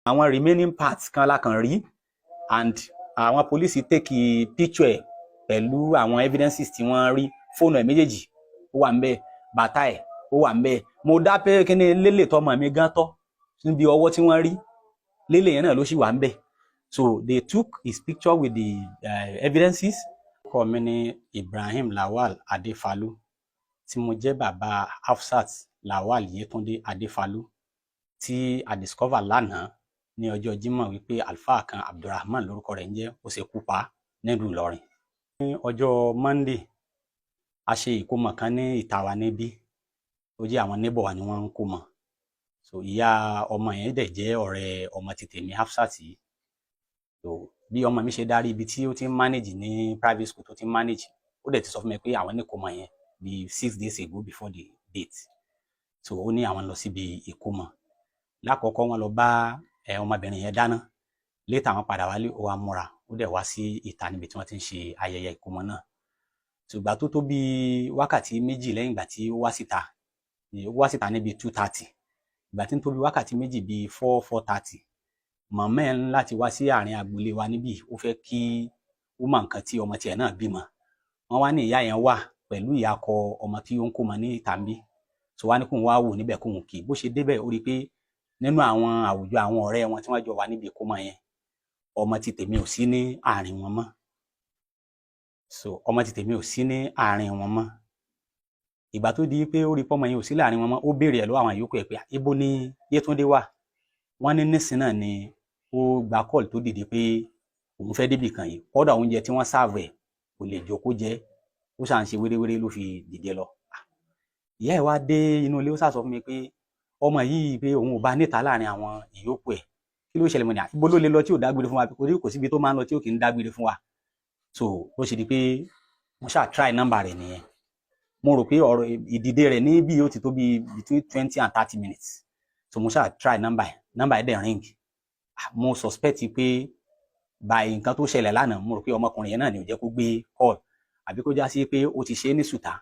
Àwọn remaining parts kan la kàn rí, and àwọn police take picture ẹ̀ pẹ̀lú àwọn evidences tí wọ́n rí. Fóònù ẹ̀ méjèèjì ó wà ńbẹ̀, bàtà ẹ̀ ó wà ńbẹ̀. Mo dá pé kíní lélẹ̀ tọmọ mi gan tọ́ níbi ọwọ́ tí wọ́n rí lélẹ̀ yẹn náà ló sì wà ńbẹ̀. So they took his picture with the evidences. Orúkọ mi ni Ibrahim Lawal Adefalu, tí mo jẹ́ bàbá Hafsat Lawal Yetunde Adefalu, tí a discover lánàá ní ọjọ́ Jímọ̀ wípé àlùfáà kan, Abdulrahman lórúkọ rẹ̀ ń jẹ́, ó ṣekú pa nílùú Ìlọrin. Ní ọjọ́ Monday, a ṣe ìkómọ kan ní ìta wa níbí. Ó jẹ́ àwọn neighbor wa ni wọ́n ń kómọ. So ìyá ọmọ yẹn dẹ̀ jẹ́ ọ̀rẹ́ ọmọ ti tèmi, Hafsat yìí. So bí ọmọ mi ṣe darí ibi tí ó ti ń manage ní private school tó ti ń manage, ó dẹ̀ ti sọ fún mi pé àwọn ní ìkómọ yẹn bí 6 days ago before the date. So ó ní àwọn lọ síbi ìkómọ. Lákọ̀ọ́kọ́, wọ́n lọ bá ọmọbìnrin yẹn dáná. Later, àwọn padà wálé, ó wá múra, ó dẹ̀ wá sí ìta níbi tí wọ́n ti ń ṣe ayẹyẹ ìkómọ náà. Ṣùgbọ́n tó tó bí wákàtí 2 lẹ́yìn ìgbà tí ó wá síta, ó wá síta níbi 2:30. Ìgbà tí ń tó bí wákàtí 2, bíi 4, 4:30, màmá ẹ̀ ń láti wá sí àárín agboolé wa níbí. Ó fẹ́ kí ó mọ nǹkan tí ọmọ tiẹ̀ náà bímọ. Wọ́n wá ní ìyá yẹn wà pẹ̀lú ìyá akọ ọmọ tí ó ń kómọ ní ìta níbí. So wá ní kóun wá wò níbẹ̀, kóun kì í. Bó ṣe débẹ̀, ó rí i pé nínú àwọn àwùjọ àwọn ọ̀rẹ́ wọn tí wọ́n jọ wà níbi ìkómọ yẹn, ọmọ ti tèmi ò sí ní àárín wọn mọ́. So ọmọ ti tèmi ò sí ní àárín wọn mọ́. Ìgbà tó di pé ó rí pọ́mọ yẹn ò sí láàárín wọn mọ́, ó béèrè ẹ̀ lọ́wọ́ àwọn yòókù ẹ̀ pé ibo ni Yétúndé wà. Wọ́n ní nísìn náà ni ó gba call tó dìde pé òun fẹ́ débì kan yìí. Kódà oúnjẹ tí wọ́n serve ẹ̀, kò lè jókòó jẹ, ó ṣà ń ṣe wéréwéré ló fi dìde lọ. Ìyá ẹ̀ wá dé inú ilé, ó ṣà sọ fún mi pé ọmọ yìí, pé òun ò bá níta láàrin àwọn ìyókù ẹ̀. Kí ló ṣẹlẹ̀? Mọ́ ni ibo ló lè lọ tí ò dágbére fún wa? Kò síbi tó máa ń lọ tí ò kì í dágbére fún wa. So bó ṣe di pé mo ṣáà try nọ́mbà rẹ̀ nìyẹn. Mo rò pé ọ̀rọ̀ ìdìde rẹ̀ ní bí ó ti tó bí between 20 and 30 minutes. So mo ṣáà try nọ́mbà ẹ̀, nọ́mbà ẹ̀ dẹ̀ ring. Mo suspect pé by nǹkan tó ṣẹlẹ̀ lánàá, mo rò pé ọmọkùnrin yẹn náà ni ò jẹ́ kó gbé call, àbí kó já sí pé ó ti ṣe é ní sùtá,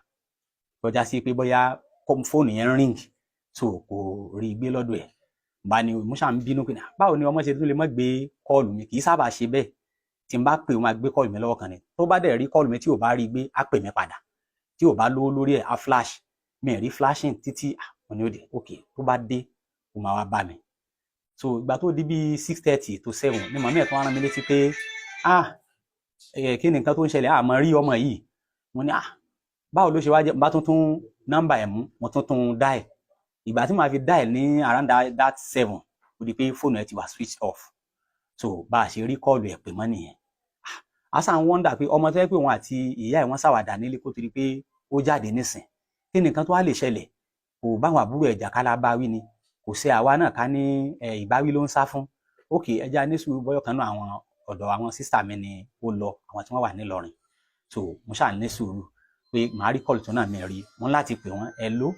kó já sí pé bóyá fóònù yẹn ring, so kò rí gbé lọ́dọ̀ ẹ̀. Bá ní mo ṣáà ń bínú pé báwo ni ọmọ ṣe tún lè má gbé call mi? Kì í sábà ṣe bẹ́ẹ̀. Tí n bá pè, ó máa gbé call mi lọ́wọ́ kan ni. Tó bá dẹ̀ rí call mi, tí ò bá rí gbé, á pè mí padà. Tí ò bá lówó lórí ẹ̀, á flash mi. Rí flashing títí mo ní ó dé, ok, tó bá dé, ó máa wá bá mi. So ìgbà tó di bí 6:30 to 7 ni màmí ẹ̀ tó wá rán mi létí pé, ah, kí ni nǹkan tó ń ṣẹlẹ̀? Àmọ́ rí ọmọ yìí. Mo ní, ah, báwo ló ṣe wá jẹ́? Bá tuntun nọ́mbà ẹ̀ mú, mo tuntun dial. Ìgbà tí màá fi dial ní around that 7, ó di pé fóònù ẹ̀ ti wà switch off. So bá a ṣe rí call ẹ̀ pè mọ́ nìyẹn. A sàn wonder pé ọmọ tó yẹ pé òun àti ìyá ẹ̀ wọ́n ṣàwàdà nílé kó tó di pé ó jáde nísìn, kí ni nǹkan tó wá lè ṣẹlẹ̀? Kò báwọn àbúrò ẹ̀ jàkálà bá wí ni, kò ṣe àwa náà ká ní ìbáwí ló ń sá fún. Ókè, ẹja ní sùúrù, bọ́yọ̀ kan náà àwọn ọ̀dọ̀ àwọn sister mi ni ó lọ, àwọn tí wọ́n wà nílọrin. So mo ṣáà ní sùúrù pé màá rí call tó náà mi rí wọn láti pè wọ́n ẹ ló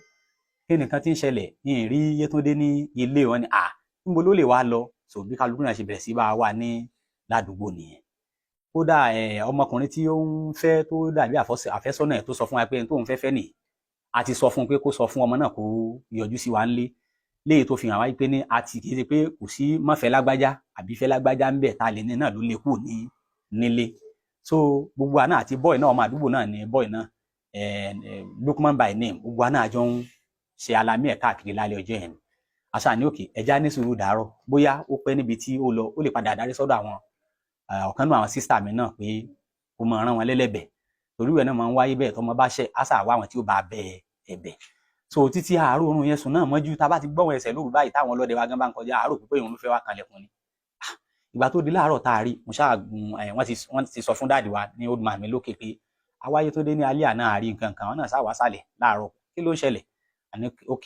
kí nìkan tí ń ṣẹlẹ̀, ní rí Yétúndé ní ilé wọn ni. À, níbo ló lè wá lọ? So bí kálukú náà ṣe bẹ̀rẹ̀ sí bá a wà ní ládùúgbò nìyẹn. Kódà ọmọkùnrin tí ó ń fẹ́ tó dàbí àfẹ́sọ́nà ẹ̀ tó sọ fún wa pé tóun fẹ́ fẹ́ nìyí, a ti sọ fún un pé kó sọ fún ọmọ náà kó yọjú sí wa ńlé. Léyìí tó fi hàn wáyé pé ní àti kì í ṣe pé kò sí mọ́fẹ́ lágbájá àbí fẹ́ lágbájá ń bẹ̀ tá a lè ní náà ló lè kù ní nílé. So gbogbo àná àti boy náà, ọmọ àdúgbò náà ni boy náà, Lukman by name. Gbogbo àná àjọ ń ṣe alamí ẹ̀ káàkiri lálẹ́ ọjọ́ yẹn ni. Àṣà ní òkè ẹja ní sùúrù dàárọ̀, bóyá ó pẹ́ níbi tí ó lọ, ó lè padà darí sọ́dọ̀ àwọn ọ̀kan nínú àwọn sister mi náà pé kó máa rán wọn lẹ́lẹ́bẹ̀, torí ìwẹ̀ náà máa ń wáyé bẹ́ẹ̀. Tọmọ bá ṣẹ̀, á sà wá àwọn tí ó bá bẹ ẹ̀bẹ̀. So títí àárọ̀, oorun yẹn sùn náà mọ́jú. Tá a bá ti gbọ́ wọn ẹsẹ̀ lóru báyìí, táwọn ọlọ́dẹ wa gan bá ń kọjá, àárọ̀ pípé òun ló fẹ́ wá kanlẹ̀kùn ni. Ìgbà tó di láàárọ̀ tá a rí, mo ṣáà gun ẹ, wọ́n ti sọ fún daddy wa ní old man mi lókè pé awáyé tó dé ní alẹ́ àná, àrí nǹkan kan. Wọn náà sá wá sálẹ̀ láàárọ̀, kí ló ń ṣẹlẹ̀? Àní ok,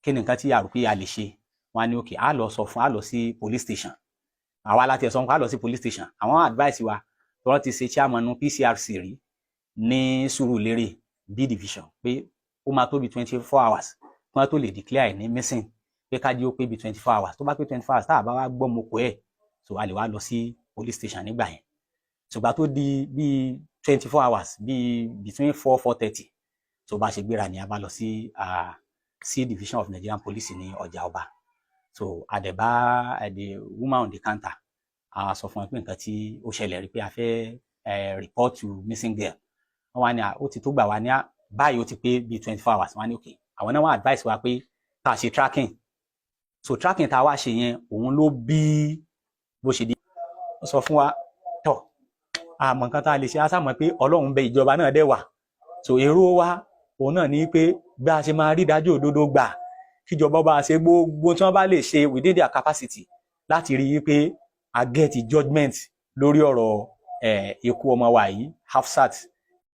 kí ni nǹkan tí a rò pé a lè ṣe? Wọn á ní ok, a lọ sọ fún, a lọ sí police station. Àwa láti ẹ̀sọ́, a lọ sí police station. Àwọn advice wa tí wọ́n ti ṣe chairman PCRC rí ní Sùúrùlérè B division pé ó máa tó bí 24 hours kí wọ́n tó lè declare ẹ̀ ní missing, pé ká jí ó pé bí 24 hours. Tó bá pé 24 hours, tá a bá wá gbọ́ mo kọ́ ẹ̀, so a lè wá lọ sí police station nígbà yẹn. Ṣùgbọ́n tó di bíi 24 hours, bíi between 4, 4:30, tó bá ṣe gbéra ni a bá lọ sí C division of Nigerian Police ní Ọjà Ọba. So a dẹ̀ bá the woman on the counter, a sọ fún wọn pé nǹkan tí ó ṣẹlẹ̀ rí, pé a fẹ́ report to missing girl. Wọ́n wá ní ó ti tó gbà wá ní báyìí, ó ti pé bíi 24 hours. Wọ́n á ní okay. Àwọn náà wọ́n advice wa pé ká ṣe tracking. So tracking tá a wá ṣe yẹn, òun ló bí bó ṣe di. Ó sọ fún wa tọ, àmọ́ nǹkan tá a lè ṣe, á sàmọ́ pé Ọlọ́run bẹ, ìjọba náà dẹ̀ wà. So èrò wa òun náà ní pé bí a ṣe máa rí ìdájọ́ òdodo gbà, kíjọba bá ṣe gbogbo tí wọ́n bá lè ṣe within their capacity láti rí i pé a get judgement lórí ọ̀rọ̀ ikú ọmọ wa yìí, Hafsat.